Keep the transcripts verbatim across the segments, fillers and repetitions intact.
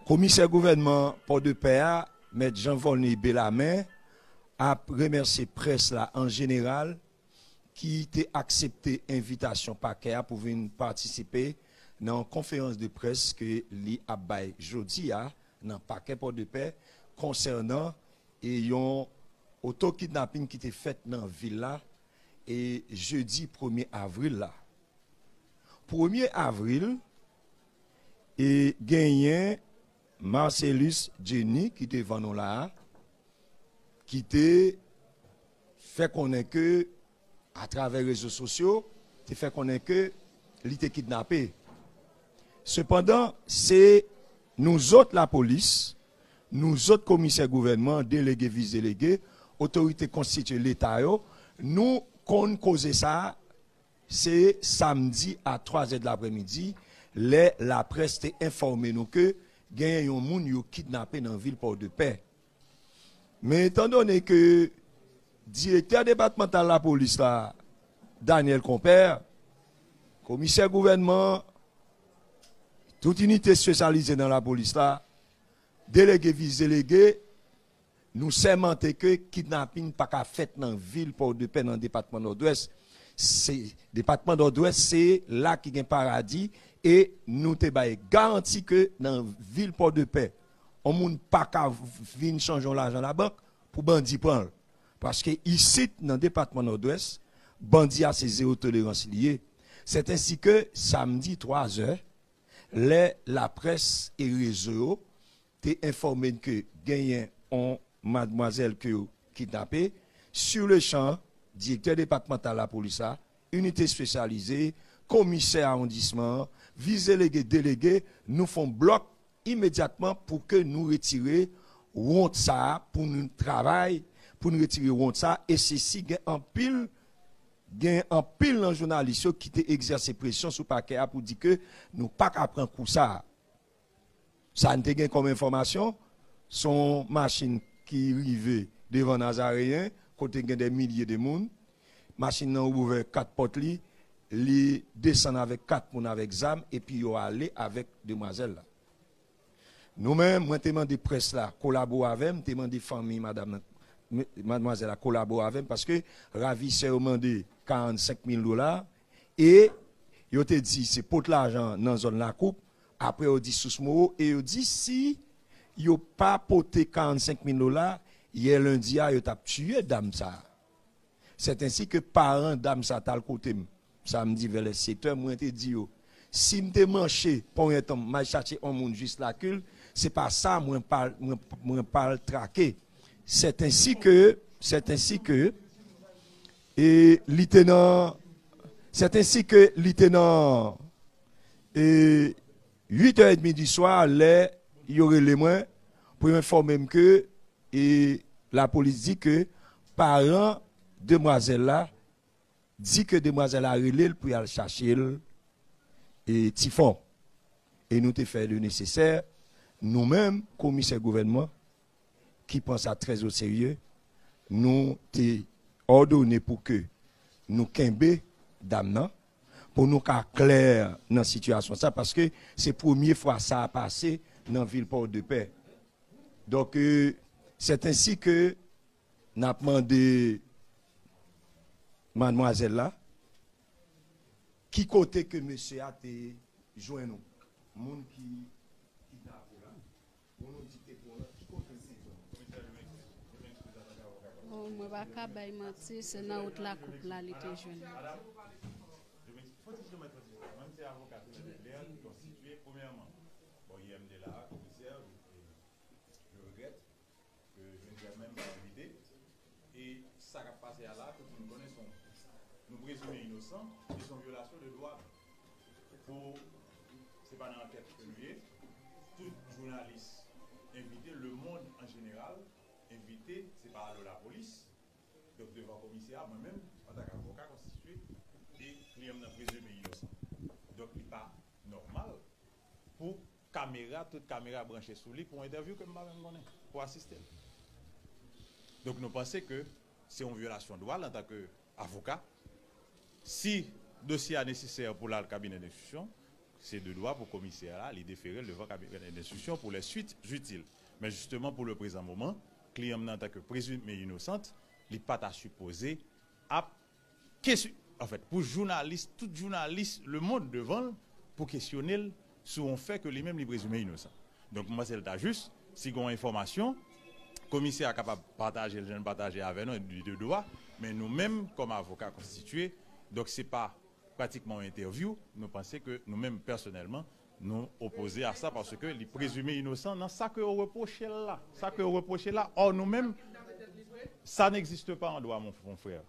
Komisè gouvènman Pòdepè a, Mèt Jean Volney Bellarmine, ap remèsye près la an jeneral ki te aksepte envitasyon pakè a pou vin patisipe nan yon konferans de près ke li ap bay jodi a nan pakè Pòdepè konsènan e yon oto kidnapin ki te fèt nan vil la e jedi premye avril la. Premye avril, e genyen Marcellus Jenny ki devan nou la a, ki te fè konnen ke, atravè rezo sosyo, te fè konnen ke li te kidnape. Sepandan, se nou zòt lapolis, nou zòt komisè gouvènman, delege, vis delege, otorite konstitye Leta yo, nou konn koze sa a, se samdi a twa zè de laprèmidi, lè laprès te enfòme nou ke genyen yon moun yo kidnape nan vil Pòdepè. Men etandone ke direktè depatmantal lapolis la, Daniel Compère, komisè gouvènman, tout inite espesyalize nan lapolis la, delege, vis delege, nou sèmante ke kidnapin pa ka fèt nan vil Pòdepè, nan depatman Nòdwès. Se, depatman Nòdwès, se la ki gen paradi, e nou te bay garanti ke nan vil Pòdepè, yon moun pa ka vin chanje yon lajan labank pou bandi pran l. Paske isit, nan depatman Nòdwès, bandi a se zewo tolerans li ye. Sèt ensi ke samdi twa zè, lè laprès e rezo yo te enfòme n ke genyen yon madmwazèl ke yo kidnape, sur le champ, direktè depatmantal lapolis la, inite espesyalize, komisè awondisman an, vis delege, delege, nou fè yon blòk imedyatman pou ke nou retire wont sa a, pou nou travay, pou nou retire wont sa a, e sesi gen anpil, gen anpil nan jounalis yo ki te egzèse presyon sou pakè a pou di ke nou pa ka pran kou sa a. Sa n te gen kòm enfòmasyon, se yon machin ki rive devan Nazareyen, kote gen de milye de moun. Machin nan ouvè kat pòt li, li desann avèk kat moun avèk zam, epi yo ale avèk demwazèl la. Nou menm, mwen te mande près la kolabore avè m, te mande fanmi madanm nan, m-, madmwazèl la kolabore avè m, paske ravisè yo mande karannsenk mil dola, e yo te di se pot lajan nan zòn Lakoup, apre yo di sous mowo, e yo di si yo pa pote karannsenk mil dola, yè lendi a, yo t ap tiye dam sa a. Sèt ensi ke paran dam sa t al kote m samdi vè lè sèt è, mwen te di yo, si m te manche Ponyèt Anm, m al chache yon moun jis Lakil, se pa sa mwen pa, mwen, mwen pa al trake. Sèt ensi ke, sèt ensi ke, e li te nan, sèt ensi ke li te nan, e uit è edmi di swa, lè yo rele mwen pou yo enfòme m ke, e lapolis di ke paran demwazèl la di ke demwazèl la rele l pou y al chache l, e Tifon. E nou te fè le nesesè, nou menm, komisè gouvènman, ki pran sa trè o serye, nou te òdone pou ke nou kenbe dam nan, pou nou ka klè nan sitiyasyon sa, paske se premye fwa sa a pase nan vil Pòdepè. Donk, e, sèt ensi ke n ap mande madmwazèl la, ki kote ke mesye a te jwenn ou? Moun ki kidnape la, pou nou di te pran ki kote l te jwenn ou? Bon, mwen pa ka bay manti, se nan wout Lakoup la li te jwenn mwen. Fò ti kilomèt, fò ti kilomèt. Mwen se avoka Tonèl Eklè ki konstitye, premyèman, bon, I M D la, komisè, je regrèt ke jodi a menm pa envite. E sa k ap pase a la, tout moun konnen se yon, nou prezime inosan, e se yon vyolasyon de dwa pou, se pa nan ankèt ke nou ye, tout jounalis envite, lemonn an jeneral envite, se pa alo lapolis. Donk, devan komisè a, mwen menm, antanke avoka konstitye, e kliyan m nan prezime inosan. Donk, li pa nòmal pou kamera, tout kamera branche sou li pou entèvyou ke m pa menm konnen, pou asiste l. Donk, nou panse ke se yon vyolasyon dwa l antanke avoka. Si dosye a nesesè pou l al kabinè denstriksyon, Se de dwa pou komisè a, li defere l devan kabinè denstriksyon pou les suites utiles. Men jisteman, pou le prezan moman, kliyan m nan, antanke prezime inosan, li pa ta sipoze ap kesyon, anfèt, pou jounalis, tout jounalis lemonn devan l, pou kesyone l sou yon fè ke li menm li prezime inosan. Donk, m panse l ta jis, si gen yon enfòmasyon, komisè a kapab pataje l jan l pataje avè nou, li de dwa, men nou menm, kòm avoka konstitye, donk se pa pratikman yon entèvyou, nou panse ke nou menm pèsonèlman, nou opoze a sa paske li prezime inosan nan sa ke yo repwoche l la. Sa ke yo repwoche l la, ò nou menm, ça n'existe pas en droit, mon, mon frère.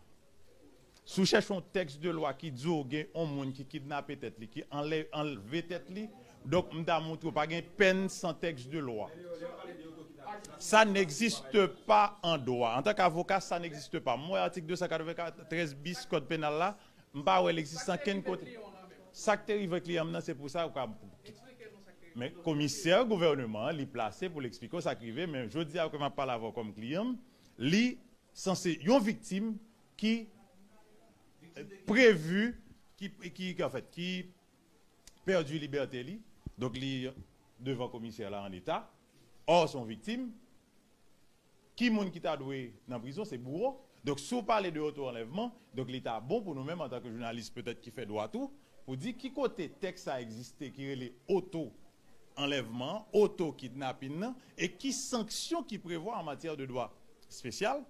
Si w chèche yon tèks de lwa ki di w gen yon moun ki kidnape tèt li, ki anlè, anlve tèt li, donk m ta montre w pa gen pèn san tèks de lwa. Ça n'existe pas en droit. Antanke avoka, ça n'existe pas. Mwen wè atik de san katrevenkatrèz bis kòd penal la, m pa wè l egziste ankenn kote. Sa k te rive kliyan m nan, se pou sa ou ka. Men komisè gouvèneman an, li plase pou l eksplike w sa k rive, men jodi a ke m ap pale avè w kòm kliyan m, li sanse yon viktim ki previ, ki, ki, ki, anfèt, ki pèdi libète li. Donk, li devan komisè la an eta. Ò, se yon viktim. Ki moun ki ta dwe nan prizon? Se bouwo. Donk, si w pale de oto anlèvman, donk li ta bon pou nou menm, antanke jounalis, petèt ki fè dwa tou, pou di ki kote tèks sa egziste ki rele oto anlèvman, oto kidnapin nan, e ki sanksyon ki prevwa an matyè de dwa espesyal,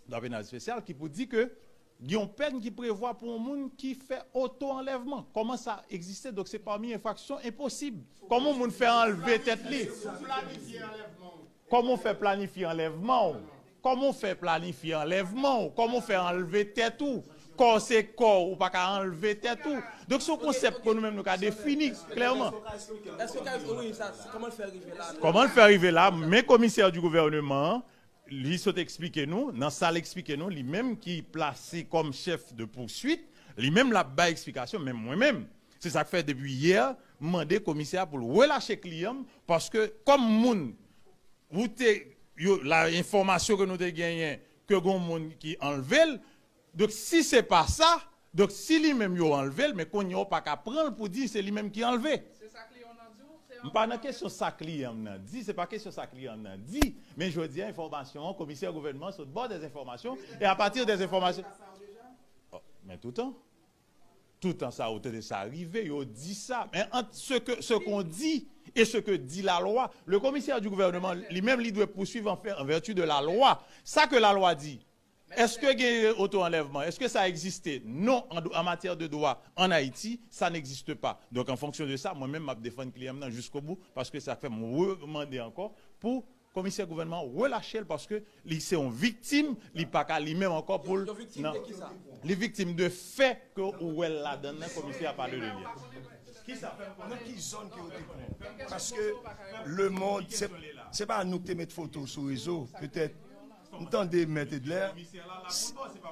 dwa penal espesyal, ki pou di ke gen yon pèn ki prevwa pou yon moun ki fè oto anlèvman. Kòman sa egziste? Donk, se pami enfraksyon enposib. Kòman yon moun fè anlve tèt li? Kòman w fè planifye anlèvman w? Kòman w fè planifye anlèvman w? Kòman w fè anlve tèt ou? Kò w se kò w, ou pa ka anlve tèt ou. Donk, se yon konsèp ke nou menm nou ka defini klèman. Èske w ka, wi, sa, kòman l fè rive la? Kòman l fè rive la? Men komisè di gouvèneman an, li sot eksplike nou, nan sa l eksplike nou, li menm ki plase kòm chèf de pouswit, li menm l ap bay eksplikasyon, men mwen menm, se sa k fè depi yè, m mande komisè a pou l relache kliyan m, paske kòm moun, ou te, yo, la enfòmasyon ke nou te genyen, ke gon moun ki anlve l, donk si se pa sa, donk si li menm yo anlve l, men kounye a w pa ka pran l pou di se li menm ki anlve. M pa nan kesyon sa kliyan m nan di, se pa kesyon sa kliyan m nan di, men jodi a enfòmasyon an, komisè gouvènman sot ba w dèz enfòmasyon, e apati dèz enfòmasyon. Ò, men toutan, toutan sa ou tande sa rive, yo di sa, men ant ce que, ce qu'on dit et ce que dit la loi, le commissaire du gouvernement, li menm, li dwe pouswiv an fè, an vèti de la lwa. Sa ke la lwa di, èske gen oto anlèvman? Èske sa egziste? Non, an, an matyè de dwa an Ayiti, sa n'egziste pa. Donk, an fonksyon de sa, mwen menm, m ap defann kliyan m nan jiskobou, paske sa fè m remande ankò pou komisè gouvènman an relache l, paske li se yon viktim, li pa ka li menm ankò pou l. Yon viktim de ki sa? Li viktim de fè ke ou wè l ladan l nan, komisè a pale de li a. Nan ki zòn ke yo te pran? Paske lemonn, se, se pa nou ki te met foto sou rezo, petèt, m tande Mèt Edler,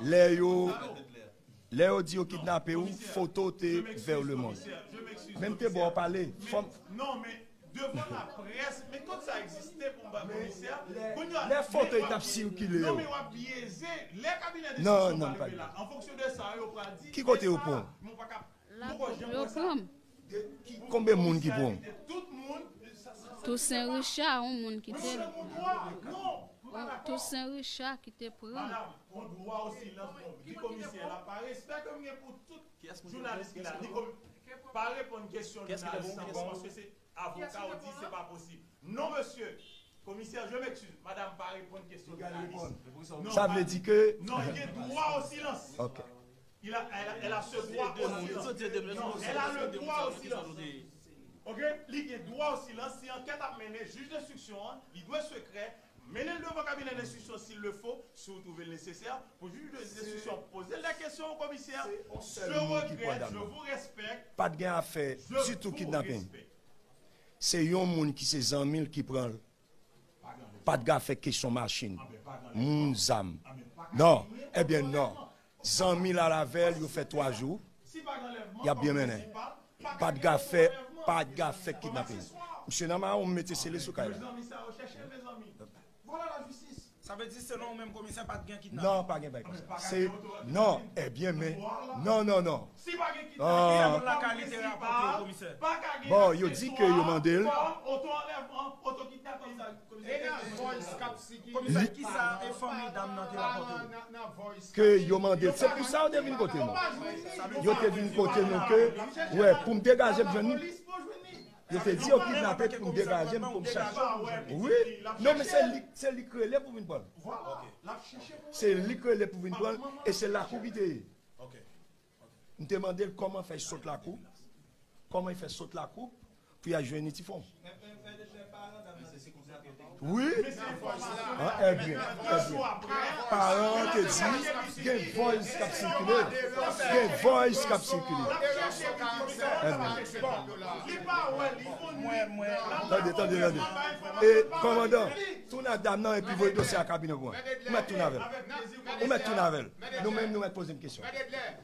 lè yo, lè yo di yo kidnape w, foto te vè lemonn. Men m te ba w pale, fò m. Non, men devan laprès, men tout sa egziste pou m ba komisè. Kounye a, lè foto yo t ap sikile yo. Non, men w ap byeze. Lè kabinè de enstriksyon pa rive la, an fonksyon de sa yo pral di. Ki kote yo pran? Lakou yo pran m. Konbyen moun ki pran? Toussaint Richard, yon moun ki te. Toussaint Richard ki te pran m. Madam, on dwa o silans, bon, di komisè la, pa respè ke m gen pou tout jounalis ki la, di komi-, pa reponn kesyon jounalis ankò, paske se avoka ou di se pa posib. Non, mesye, komisè, je m'excuse, madam pa reponn kesyon jounalis. Non, sa vle di ke. Non, gen dwa o silans. Ok. Il a, elle a, elle a ce droit au silence. Non, elle a le droit au silence. Ok? Li gen dwa o silans. Si ankèt ap mennen, jij denstriksyon an, li dwe sekrè, mennen l devan kabinè denstriksyon s'il le faut, si w twouve l nesesè, pou jij denstriksyon poze l de kesyon o komisè. Je regrette, je vous respecte. Pa t gen afè ditou kidnaping. Se yon moun ki se zanmi l ki pran l. Pa t gen afè kesyon machin, moun, zam. Non, ebyen non. Zanmi l al avè l, yo fè twa jou, y ap byen mennen. Pa t gen afè, pa t gen afè kidnaping. Misye nan mawon, m mete sele sou kay la. Sa vle di, selon ou menm, komisè, pa t gen kidnapin? Non, pa gen bagay konsa. Se, non, ebyen, men, non, non, non. Si pa gen kidnapin, ah, moun lakay li te rapòte yo, komisè. Bon, yo di ke yo mande l. Oto anlèvman, oto kidnapin. Komisè, kisa e fanmi dam nan te rapòte yo? Ke yo mande l. Se pou sa yo te vin kote nou. Yo te vin kote nou ke, wè, pou m degaje m jwenn nou. Yo te di yo kidnape pou m degaje m, pou m chache. Wi. Non, men se li, se li k rele pou vin pran l. Se li k rele pou vin pran l, e se lakou ki te ye. M te mande l kòman fè sot lakou, kòman fè sot lakou pou y al jwenn Nitifon. Wi. An, ebyen, ebyen. Paran an te di, gen voice k ap sikile. Gen voice k ap sikile. Ebyen. Tande, tande, tande. E, kòmandan, tounen ak dam nan epi voye dosye a kabinè pou mwen. Ou mèt tounen avè l. Ou mèt tounen avè l. Nou menm, nou mèt poze m kesyon.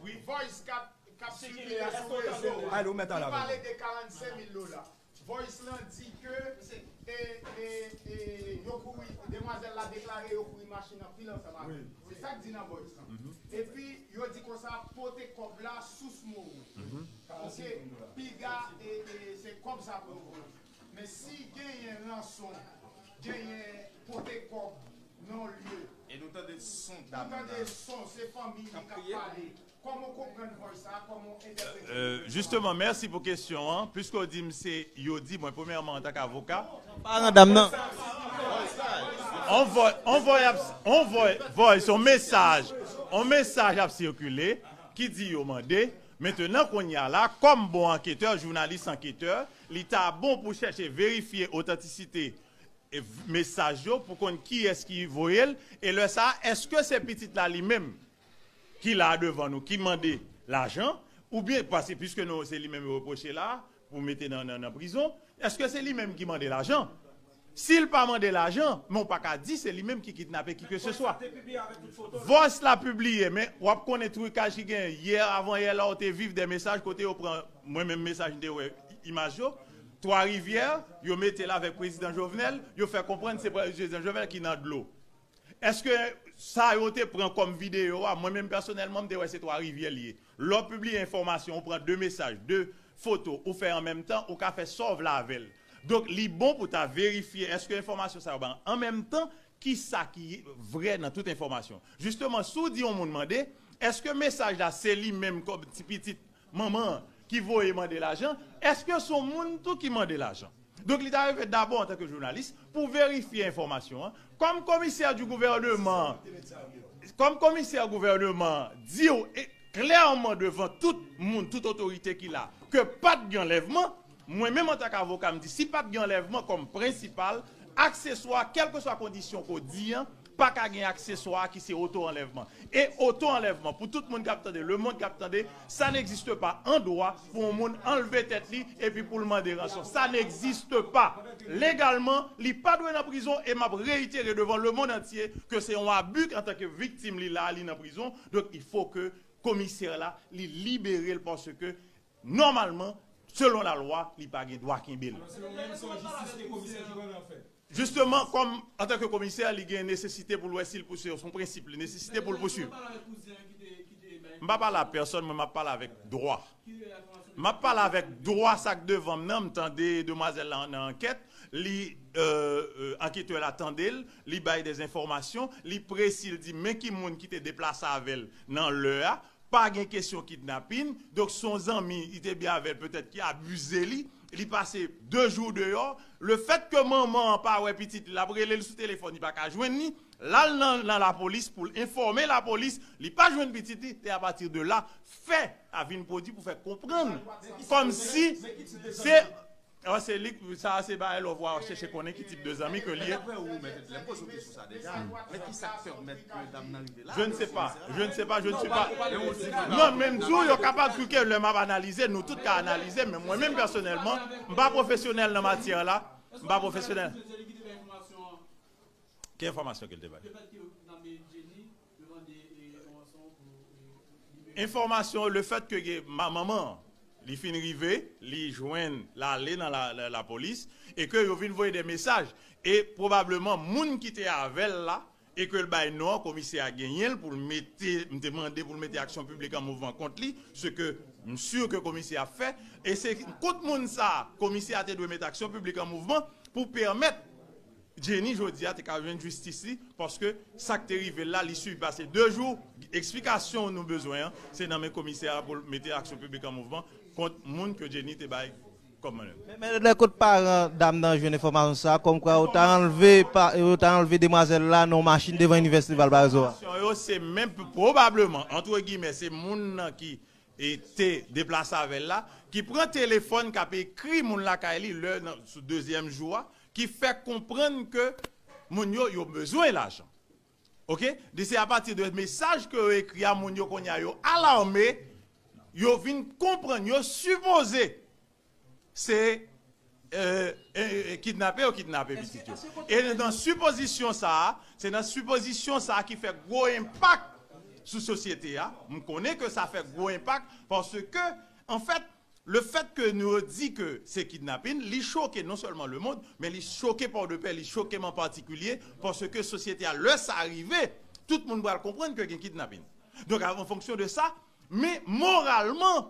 Wi, voice k ap k ap sikile sou rezo. Ale, ou mèt al avè l. Li pale de karannsenk mil dola. Voice lan di ke, e, e, e, yo kouri, demwazèl la deklare yo kouri machin anpil ansanm avè l. Se sa k di nan voice lan. Epi, yo di konsa, pote kòb la sous Moro. Oke, piga, e, e, se kòb sa pou yo voye. Men si genyen ranson, genyen pote kòb nan lye. E nou tande son dam nan. Nou tande son, se fanmi li k ap pale. Kòman w konprann voice sa? Kòman w entèprete l? Jisteman, mèsi pou kesyon an. Piske w di m se yo di, mwen, premyèman, antank avoka, paran dam nan. On voice, on voice, on voice, on mesaj, on mesaj ap sikile ki di yo mande. Mentenan, kounye a la, kòm bon anketè, jounalis anketè, li ta bon pou chèche verifye otantisite e v- mesaj yo pou konn kiyès ki voye l, e lè sa a, èske se pitit la li menm ki la devan nou, ki mande lajan, oubyen, paske piske nou, se li menm yo repwoche la, pou mete nan, nan, nan prizon, èske se li menm ki mande lajan? Si l pa mande lajan, men w pa ka di se li menm ki kidnape kikeseswa. Voice la pibliye, men w ap konnen trikaj ki genyen yè, avan yè la, w te viv de mesaj kote yo pran, mwen menm mesaj m te wè, imaj yo, Twa Rivyè, yo mete l avèk prezidan Jovenel, yo fè konprann se prezidan Jovenel ki nan dlo. Èske sa yo te pran kòm videyo a, mwen menm pèsonèlman, m te wè se Twa Rivyè l ye. Lè w pibliye enfòmasyon, ou pran de mesaj, de foto, ou fè an menm tan, ou ka fè sa w vle avè l. Donk, li bon pou ta verifye èske enfòmasyon sa yo ba an menm tan, ki sa ki vrè nan tout enfòmasyon. Jisteman, si w di yon moun mande, èske mesaj la se li menm kòm ti pitit manman an ki voye mande lajan, èske se yon moun tou ki mande lajan? Donk, li ta rive dabò antanke jounalis pou verifye enfòmasyon an. Kòm komisè di gouvèneman, kòm komisè gouvèneman an di w e klèman devan tout moun, tout otorite ki la, ke pa t gen anlèvman, mwen menm antanke avoka, m di si pa t gen anlèvman kòm prensipal, akseswa, kèlkeswa kondisyon ke w di an, pa ka gen akseswa ki se oto anlèvman. E oto anlèvman, pou tout moun k ap tande, lemonn k ap tande, sa n egziste pa an dwa pou yon moun anlve tèt li epi pou l mande ranson. Sa n egziste pa. Legalman, li pa dwe nan prizon e m ap reyitere devan lemonn antye ke se yon abi antanke viktim li la, li nan prizon. Donk, il faut que komisè la, li libere l paske, nòmalman, selon lalwa, li pa gen dwa kenbe l. Alò, selon ou menm, se yon jistis ke komisè ki pral fè? Jisteman, kòm, antanke komisè, li gen nesesite pou l wè si l pouswiv, se yon prensip, li nesesite pou l pouswiv. M pa pale a pèsòn, mwen, m ap pale avèk dwa. M ap pale avèk dwa, sa k devan m nan, m tande demwazèl la nan ankèt, li, euh, euh, anketè la tande l, li bay de enfòmasyon, li presi, li di men ki moun ki te deplase avè l nan lè a, pa gen kesyon kidnapin, donk se yon zanmi, li te byen avè l, petèt ki abize li, li pase de jou deyò, lefètke manman an pa wè pitit li, l ap rele l sou telefòn, li pa ka jwenn li, l al nan, nan lapolis pou l enfòme lapolis, li pa jwenn pitit li, e apati de la, fè a vin pwodui pou fè konprann, kòmsi se, ah, se li, sa se bagay lè w vwa w chèche konnen ki tip de zanmi ke li ye. Daprè ou, mèt, lè m poze w kesyon sa deja, men ki sa k pèmèt ke dam nan rive la? Je ne sais pas, je ne sais pas, je ne suis pas. Non, men m di w, yo kapab di ke lè m ap analize, nou tout ka analize, men mwen menm pèsonèlman, m pa pwofesyonèl nan matyè la, m pa pwofesyonèl. Ki enfòmasyon ke l te bay? Enfòmasyon, lefètke gen ma-, manman an, li fin rive, li jwenn, l ale nan la, la, lapolis, e ke yo vin voye de mesaj. E pwobableman, moun ki te avè l la, e ke l bay non an, komisè a genyen l pou l mete, m te mande pou l mete aksyon piblik an mouvman kont li, se ke m si ke komisè a ap fè, e se kont moun sa a, komisè a te dwe mete aksyon piblik an mouvman pou pèmèt Jenny jodi a te ka jwenn jistis li, paske sa k te rive l la, li sivpase de jou, eksplikasyon nou bezwen an, se nan men komisè a pou l mete aksyon piblik an mouvman kont moun ke Jenny te bay kòm manèv. Men, men lè kot paran dam nan jwenn enfòmasyon sa, kòmkwa yo ta anlve, pa, yo ta anlve demwazèl la nan yon machin devan Inivèsite Valparaíso a. Enfòmasyon yo, se menm, pwobableman, antre gimè, se moun nan ki e te deplase avè l la, ki pran telefòn, k ap ekri moun lakay li lè nan, sou dezyèm jou a, ki fè konprann ke moun yo, yo bezwen lajan. Oke? Di se apati de mesaj ke yo ekri a, moun yo kounye a yo alame, yo vin konprann, yo sipoze se e, e, e, kidnape yo kidnape pitit yo. E nan sipozisyon sa a, se nan sipozisyon sa a ki fè gwo enpak sou sosyete a. M konnen ke sa fè gwo enpak paske, anfèt, le fèt ke nou di ke se kidnapin, li choke non sèlman lemond, men li choke Pòdepè, li choke m an patikilye, paske sosyete a, lè sa rive, tout moun pral konprann ke gen kidnapin. Donk, an fonksyon de sa, men moralman,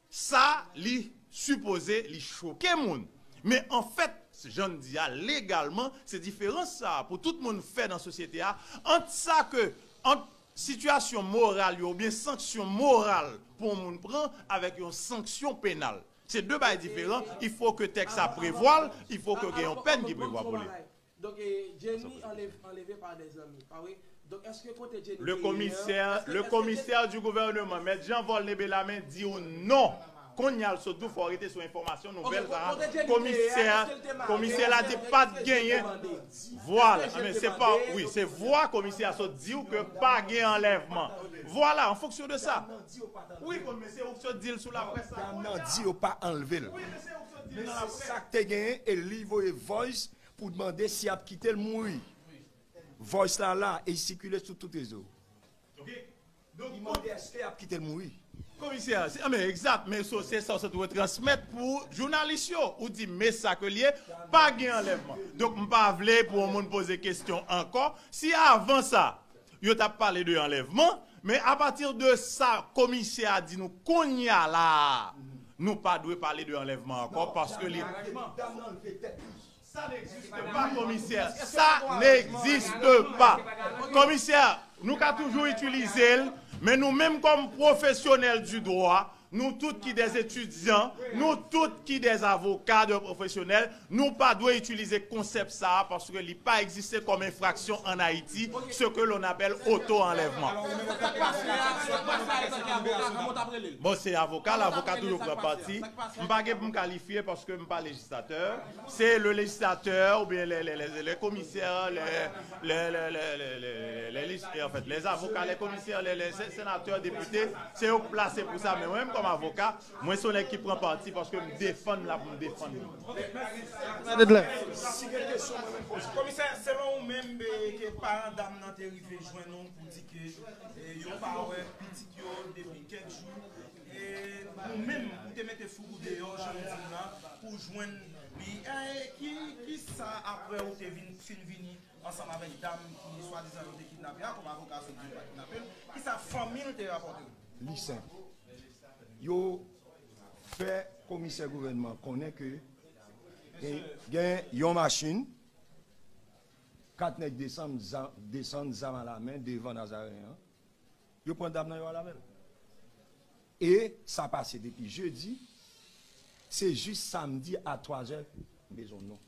sa, li sipoze, li choke moun. Men anfèt, jan n di a, legalman, se diferans sa a pou tout moun fè nan sosyete a, ant sa ke, ant sitiyasyon moral yo oubyen sanksyon moral pou yon moun pran avèk yon sanksyon penal. Se de bagay diferan. Il faut que tèks sa prevwa l, il faut que gen yon pèn ki prevwa pou li. Donk, eh, Jenny anlev-, anleve pa de zanmi, pa vre? Donk, èske kote Jenny te ye an, èske, èske Jenny... Le commissaire du gouvernement, Maître Jean Volney Bellarmine, di w non. Kounye a l sot di w fò w rete sou enfòmasyon nouvèl sa a. Komisè, komisè la di pa t genyen. Vwala, men se pa, wi, se vwa komisè a sot di w ke pa gen anlèvman. Vwala, an fonksyon de sa. Wi, men se ou k sot di l sou laprès la. Dam nan di yo pa anlve l. Wi, men se ou k sot di l nan laprès. Men se sa k te genyen, e li voye voice pou mande si y ap kite l mouri. Voice la la, e li sikile sou tout rezo. Li mande èske y ap kite l mouri. Komisè, se, men egzat, men so, se sa w sot retransmèt pou jounalis yo. Ou di, men sa ke l ye, pa gen anlèvman. Donk, m pa vle pou yon moun poze kesyon ankò. Si avan sa, yo t ap pale de anlèvman, men apati de sa komisè a di nou kounye a la a, nou pa dwe pale de anlèvman ankò, paske li... Ça n'existe pas, commissaire. Ça n'existe pas. Komisè, nou ka toujou itilize l, men nou menm kòm pwofesyonèl di dwa, nou tout ki des étudiants, nou tout ki des avocats de professionnels, nou pa dwe itilize konsèp sa a paske li pa egziste kòm enfraksyon ann Ayiti, ce que l'on appelle auto-enlèvement. Bon, se avoka, l avoka toujou pran pati. M pa gen pou m kalifye paske m pa lejislatè. Se le législateur oubyen les, les, les, les commissaires, les, les, les, les, les, les, les, les, en fait, les avocats, les commissaires, les, les sé-, sénateurs, députés, se yo k plase pou sa. Men mwen menm kòm avoka, mwen se yon nèg ki pran pati paske m defann m la pou m defann li. Komisè, selon ou menm, eh, ke paran dam nan te rive jwenn ou pou di ke, eh, yo pa wè pitit yo depi kèk jou, e ou menm, ou te mete fou ou deyò, jan nou di l la, pou jwenn li. E ki, ki sa, apre ou te vin, fin vini ansanm avèk dam ki swadizan yo te kidnape a, kòm avoka sot di yo pa kidnape l, ki sa fanmi l te rapòte w? Li senp. Yo fè komisè gouvènman konnen ke gen, gen yon machin, kat nèg desann, za-, desann zam alamen devan Nazareyen an. Yo pran dam nan, yo al avè l. E sa pase depi jedi, se jis samdi a twazè, m bezwen non.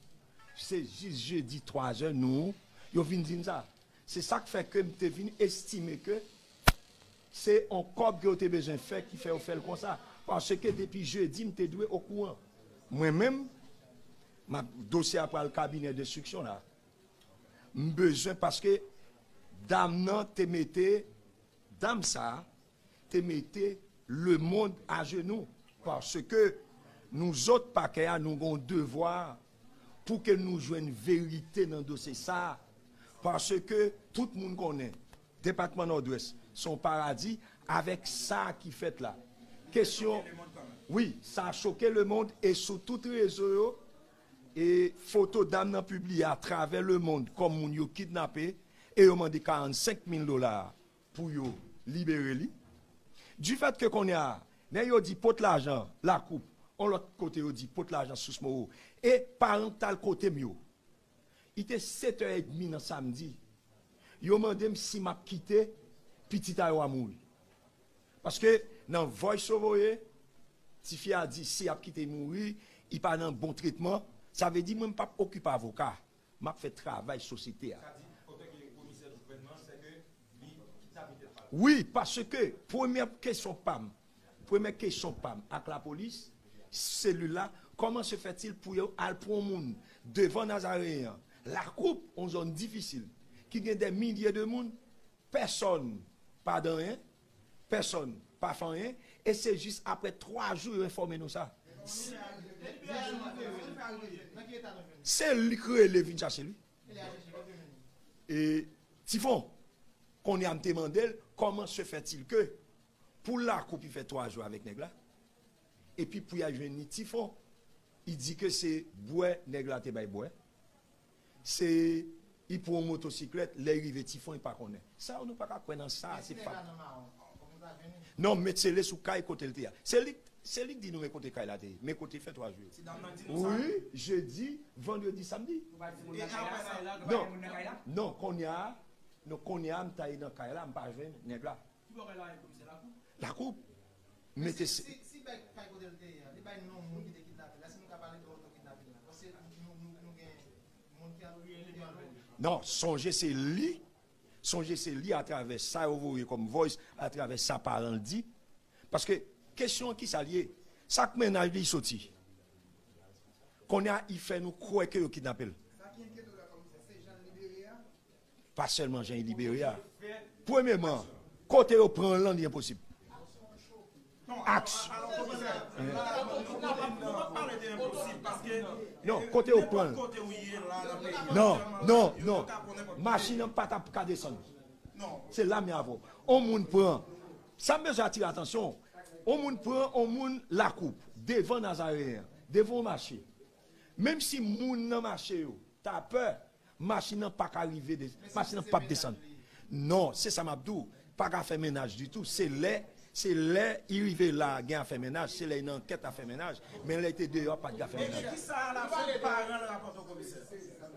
Se jis jedi twazè, nou, yo vin di m sa. Se sa k fè ke m te vin estime ke se on kòb ke yo te bezwen fè ki fè yo fè l konsa. Paske depi jedi, m te dwe okouran. Mwen menm, m ap, dosye a pral kabinè denstriksyon la. M bezwen, paske dam nan te mete, dam sa a te mete lemonn ajenou, paske nou zòt pakè a, nou gen yon devwa pou ke nou jwenn verite nan dosye sa a, paske tout moun konnen depatman Nòdwès se yon paradi avèk sa ki fèt la. Kesyon, wi, sa choke lemonn e sou tout rezo yo, e foto dam nan pibliye atravè lemonn kòm moun yo kidnape, e yo mande karannsenk mil dola pou yo libere li. Difèt ke kounye a, nèg yo di pot lajan Lakoup, yon lòt kote yo di pot lajan Sousmoro, e paran k t al kote m yo. Li te sèt è edmi nan samdi. Yo mande m si m ap kite pitit a yo a mouri. Paske nan voice yo voye, tifi a di si y ap kite l mouri, li pa nan bon tretman. Sa vle di mwen m p ap okipe avoka. M ap fè travay sosyete a. Sa di, otan ke komisè gouvènman, se ke li kidnape tèt pa l. Wi, paske premyè kesyon pa m, premyè kesyon pa m ak lapolis, selil la, comment se fait-il pou yo al pran yon moun devan Nazareyen an, Lakoup, yon zòn difisil, ki gen dè milye de moun, pèsòn pa di anyen, pèsòn pa fè anyen, e se jis apre twa jou yo enfòme nou sa. Se li k rele vin chache li. E Tifon, kounye a m te mande l, comment se fait-il que pou Lakoup li fè twa jou avèk nèg la, epi pou y al jwenn li Tifon, li di ke se bwè nèg la te bay bwè. Se, li pran yon motosiklèt, lè l rive Tifon, li pa konnen. Sa yo nou pa ka kwè nan sa, se pa. Non, m met sele sou kay kote l te a. Se li, se li k di nou men kote kay la te ye, men kote l fè twa jou yo. Wi, jedi, vandredi, samdi. Non, non, kounye a, non, kounye a, m ta ye nan kay la, m pa jwenn nèg la. Lakoup. Mete se. Si, si bay kay kote l te ye a, li bay non moun ki te kidnape l la, si nou ka pale de oto kidnapin nan. Paske nou, nou, nou gen moun ki ap, ki ap. Non, sonje se li, sonje se li atravè sa yo voye kòm voice, atravè sa paran l di. Paske kesyon an kisa l ye? Sa k mennaj li soti? Kounye a, li fè nou kwè ke yo kidnape l. Sa ki enkyete w la, komisè, se jan l libere a? Pa sèlman jan li libere a. Premyeman, kote yo pran l lan, li enposib. Aks. Non, kote yo pran l. Non, non, non. Machin nan pa t ap ka desann. Se la m ye avè w. On moun pran. Sa m bezwen atire atansyon w. On moun pran, on moun Lakoup, devan Nazareyen an, devan yon mache. Menm si moun nan mache yo ta pè, machin nan pa ka rive, de- machin nan p ap desann. Non, se sa m ap di w. Pa ka fè mennaj ditou. Se lè, se lè li rive la, gen afè mennaj, se lè li nan ankèt afè mennaj. Men lè li te deyò, pa t gen afè mennaj.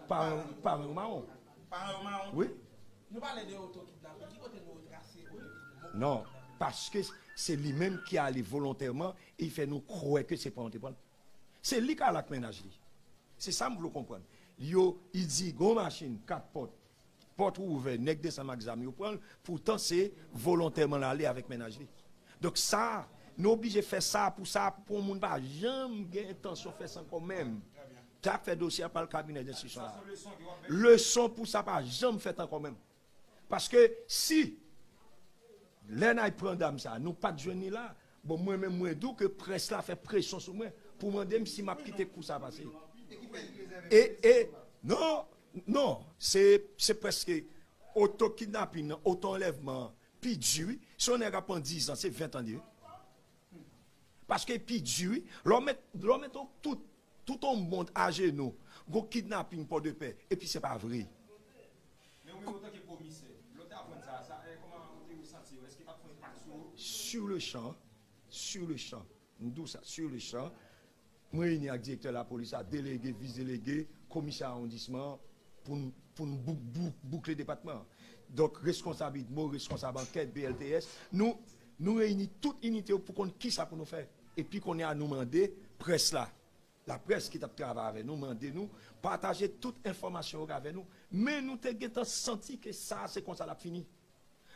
Paran, paran yo mawon. Wi. Nou pale de oto kidnapin. Ki kote nou retrase oto kidnapin? Non, paske se li menm ki ale volontèman e li fè nou kwè ke se pran yo te pran l. Se li k al ak mennaj li. Se sa m vle w konprann. Yo, li di gon machin, kat pòt, pòt ouvè, nèg desann ak zam yo pran l, poutan se volontèman l ale avèk mennaj li. Donk sa, nou oblije fè sa pou sa, pou yon moun pa janm gen entansyon fè sa ankò menm. T ap fè dosye a pa l kabinè denstriksyon la. Leson pou sa pa janm fèt ankò menm. Paske si lè n al pran dam sa, nou pa t jwenn li la, bon, mwen menm mwen di w ke près la fè presyon sou mwen pou mande m si m ap kite kou sa pase. E, e, non, non, se, se prèske oto kidnapin nan, oto anlèvman an pi di, wi. Si yon nèg ap pran dizan, se vent'an li ye. Paske pi di, wi. Lè w met, lè w met tout, tout yon mond ajenou, gon kidnapin Pòdepè, epi se pa vre. Men ou menm antanke komisè, lè w t aprann sa, sa, eh, kòman ou te santi w? Èske l pa t fè yon enpak sou ou? Sur le champ, sur le champ. M di w sa, sur le champ. Mwen reyini ak direktè lapolis la, delege, vis delege, komisè awondisman an, pou n, pou n bou-, bou-, boukle depatman an. Donk, reskonsab idmo, reskonsab ankèt, B L T S, nou, nou reyini tout inite yo pou konn kisa pou nou fè. Epi kounye a, nou mande près la, laprès ki t ap travay avè nou, mande nou pataje tout enfòmasyon yo avè nou. Men nou te gentan santi ke sa a se konsa l ap fini.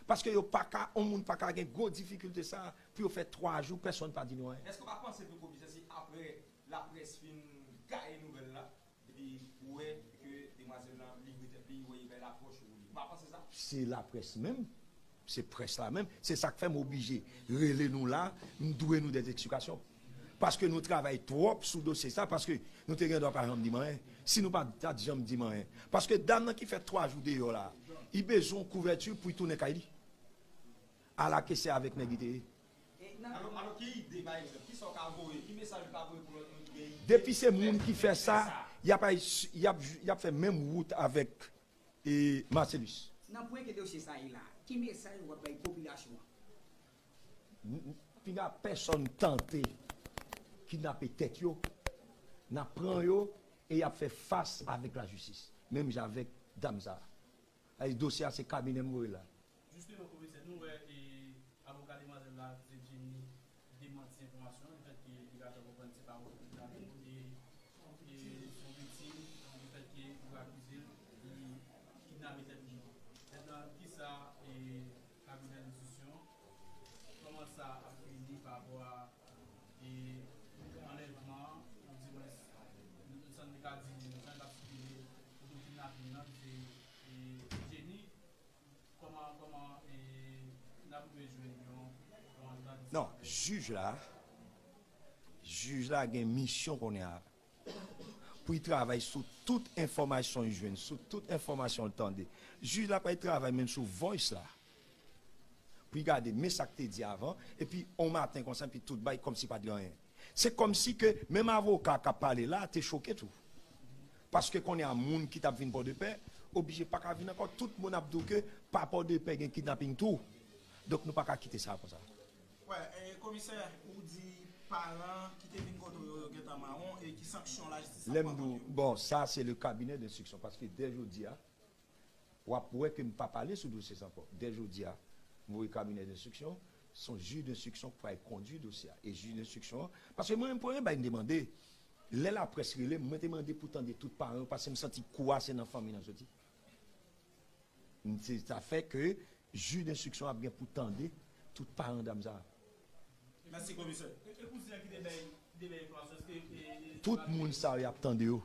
Paske yo pa ka, yon moun pa ka gen gwo difikilte sa a pou yo fè twa jou, pèsonn pa di nou anyen. Èske w pa panse tou, komisè, si apre laprès fin gaye nouvèl la, epi ou wè ke demwazèl lan livre tèt li, ou wè li bay lapwòch ou li? Ou pa panse sa? Se laprès menm, se près la menm, se sa k fè m oblije rele nou la, m dwe nou dè eksplikasyon. Paske nou travay twòp sou dosye sa, paske nou te gen dwa pa janm di m anyen. Si nou pa t janm di m anyen. Paske dam nan ki fè twa jou deyò la, li bezwen yon kouvèti pou li tounen kay li. Ala ke se avèk nèg li te ye. Alò, alò, ki ide, pa egzanp, kisa w ka voye, ki mesaj ou ka voye pou lòt moun ki gen ide? Depi se moun ki fè sa, y ap, y ap, y ap fè menm wout avèk, e, Marcellus. Nan pwen ke dosye sa ye la, ki mesaj w ap bay popilasyon an? N- n- Pinga pèsonn tante kidnape tèt yo, n ap pran yo e y ap fè fas avèk lajistis. Menm jan avèk dam sa a. Ay, dosye a se kabinè m voye la. Jisteman, komisè, nou wè e avoka demwazèl la, se Jenny, demanti enfòmasyon, li fè ke li ka fè konprann se pa ou ki kidnape l, e e se yon viktim, li fè ke ou akize l, li kidnape tèt moun. Mentnan, kisa e kabinè enstriksyon, kòman sa ap fini pa rapò a e anlèvman, ou di mwen, nou sann li ka di, jan l ap sikile, oto kidnaping nan, se e Jenny, kòman, kòman e n ap rive jwenn yon, yon antandi? Non, jij la, jij la gen misyon kounye a pou l travay sou tout enfòmasyon l jwenn, sou tout enfòmasyon l tande. Jij la pral travay menm sou voice la pou l gade men sa k te di avan, epi on maten konsa, epi tout bay kòmsi pa t gen anyen. Se kòmsi ke menm avoka k ap pale la te choke tou. Paske kounye a moun ki t ap vin Pòdepè oblije pa ka vin ankò. Tout moun ap di w ke pa Pòdepè gen kidnaping tou. Donk nou pa ka kite sa konsa. Wè, e, komisè, ou di paran ki te vin kote w yo, yo gentan mawon e ki sanksyon lajistis ap Lè m pran di w, kont yo? Bon, sa se le cabinet d'instruction, paske dè jodi a, w ap wè ke m pa pale sou dosye sa ankò. Dè jodi a, m voye cabinet d'instruction, se yon jij d'instruction k pral kondui dosye a. E jij d'instruction an, paske mwen menm premye bagay m te mande, lè laprès rele m, mwen te mande pou tande tout paran yo, paske m santi kou a se nan fanmi l soti. M- Se sa fè ke jij d'instruction ap gen pou tande tout paran dam sa a. Mèsi, komisè. E, e kouzen ki te bay, ki te bay enfòmasyon, èske e, e, Tout moun sa yo y ap tande yo.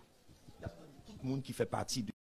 Y ap tande tout moun ki fè pati de